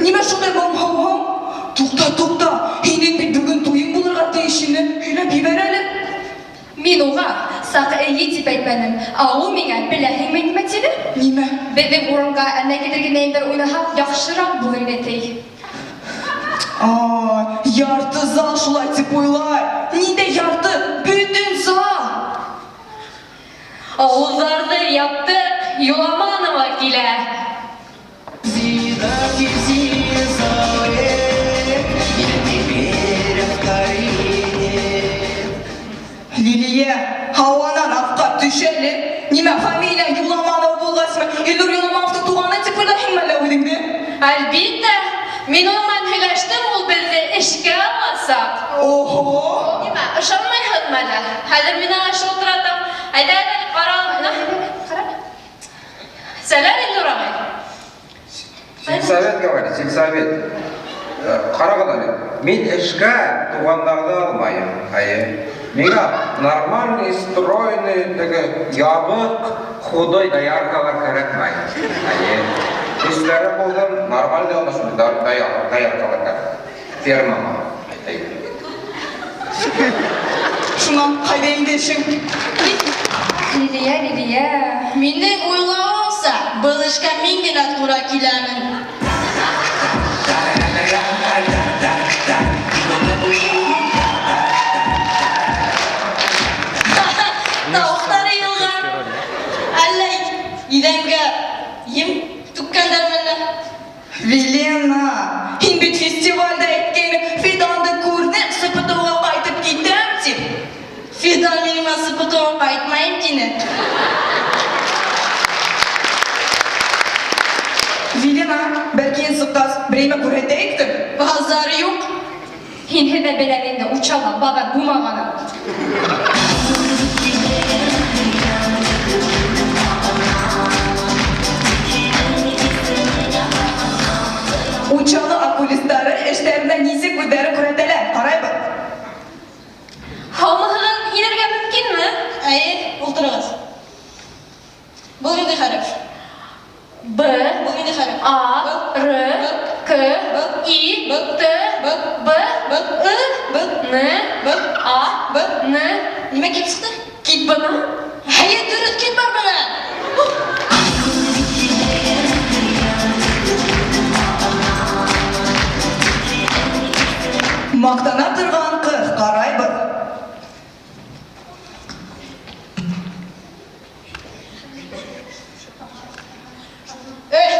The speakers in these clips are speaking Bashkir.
Нимә шундай моңһоуһың? Тукта, тукта, һинең бит бөгөн туйың булырға тейеш ине, һөйләп ебәр әле. Мин уға саҡ эйе тип әйтмәнем, ә ул миңа беләһеңме нимә тине? Нимә? Беҙҙең урынға әллә кедергенәйемдәр уйнаһа, яҡшыраҡ булыр ине, ти. Ай, ярты зал шулай дип уйлай. Ниндәй ярты? Бөтен зал! Авызларҙы яптыҡ, Юламанова килә. Лилия, һауанан аҫҡа төш әле. Нимә, фамилияң Юламанова булғасмы, Илнур Юламановтың туғаны тип уйлайһыңмы әллә үҙеңде? Әлбиттә, мин уның менән һөйләштем, ул беҙҙе эшкә аласаҡ. Ого! Нимә, ышанмайһыңмы әллә? Хәҙер мин аңа шылтыратам. Әйҙә, әйҙә, ҡара бына. Ҡара. Сәләм, Илнур ағай. Сельсовет говорит, сельсовет. Ҡарағыҙ әле, мин эшкә туғандарҙы алмайым. Әйе. Миңа нормальный, стройный, теге ябыҡ, худой дояркалар кәрәкмәй. Әйе. Эшләре булһын, нормальный ғына шундай дояркалар кәрәк. Фермама. Әйе. Шунан ҡайҙа инде эшең? Лилия, Лилия. Минең уйлауымса, был эшкә мин генә тура киләмен. Тауыҡтар йыйылған. Әллә иҙәнгә ем түккәндәрме әллә? Вилена, һин бит фестивальдә әйткәйнең, Фиданды күрҙем, СПТУға ҡайтып китәм тип. Фидан минең менән СПТУға ҡайтмайым тине. Вилена, бәлки һин сыҡҡас, берәймә күрһәтәйектер? Базар юҡ. Һинһеҙ ҙә беләм инде Учалыла баҙар булмағанын. Учалы окулисттары эштәрендә нисек үҙҙәрен күрһәтәләр, ҡарайбыҙ. Һаумыһығыҙ, инергә мөмкинме? Әйе, ултырығыҙ. Был ниндәй хәреф? Б, Был ниндәй хәреф? А, Б, Р, К, Б, И, Б, Т, Б, Б, Б, Ы, Б, Н, Б, А, Б. Н. Нимә килеп сыҡты? Кит бына. Әйе, дөрөҫ, кит бар бына. Маҡтана торған ҡыҙ, ҡарайбыҙ. Эй!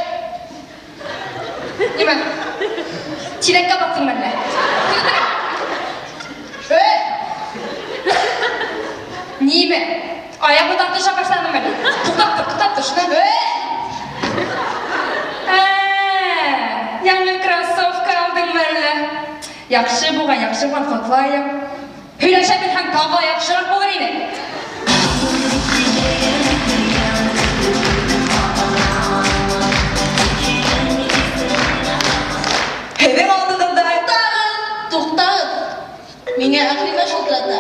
Нимә? Тирәккә баттыңмы әллә? Эй! Нимә? Аяғыңды тартыша башланыңмы әллә? Туҡтап тор, туҡтап тор, шунан. Эй! Ә, яңы кроссовка алдыңмы әллә? Яҡшы булған, яҡшы булған, ҡотлайым. Һөйләшә белһәң, тағы ла яҡшыраҡ булыр ине. Һеҙҙең алдығыҙҙа Туҡтағыҙ, туҡтағыҙ. Миңә Әҡлимә шылтырата.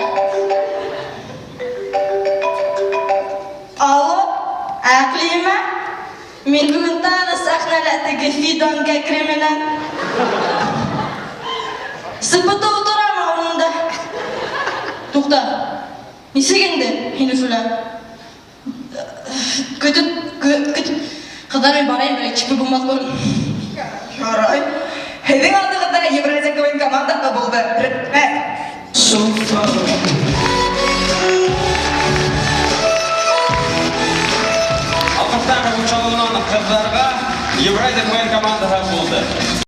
Алло, Әҡлимә? Мин бөгөн тағы сәхнәлә теге Фидан кәкре менән. СПТУ торамы урынында? Туҡта. Нисек инде һин Өфөлә? Көтөп, көтөп. Ҡыҙҙар, мин барайым, берәй ЧП булмаҫ борон. Ярай. Һеҙҙең алдығыҙҙа Евразия КВН командаһы булды. Рәхмәт. Алҡыштар Учалынан ҡыҙҙарға Евразия КВН командаһы булды.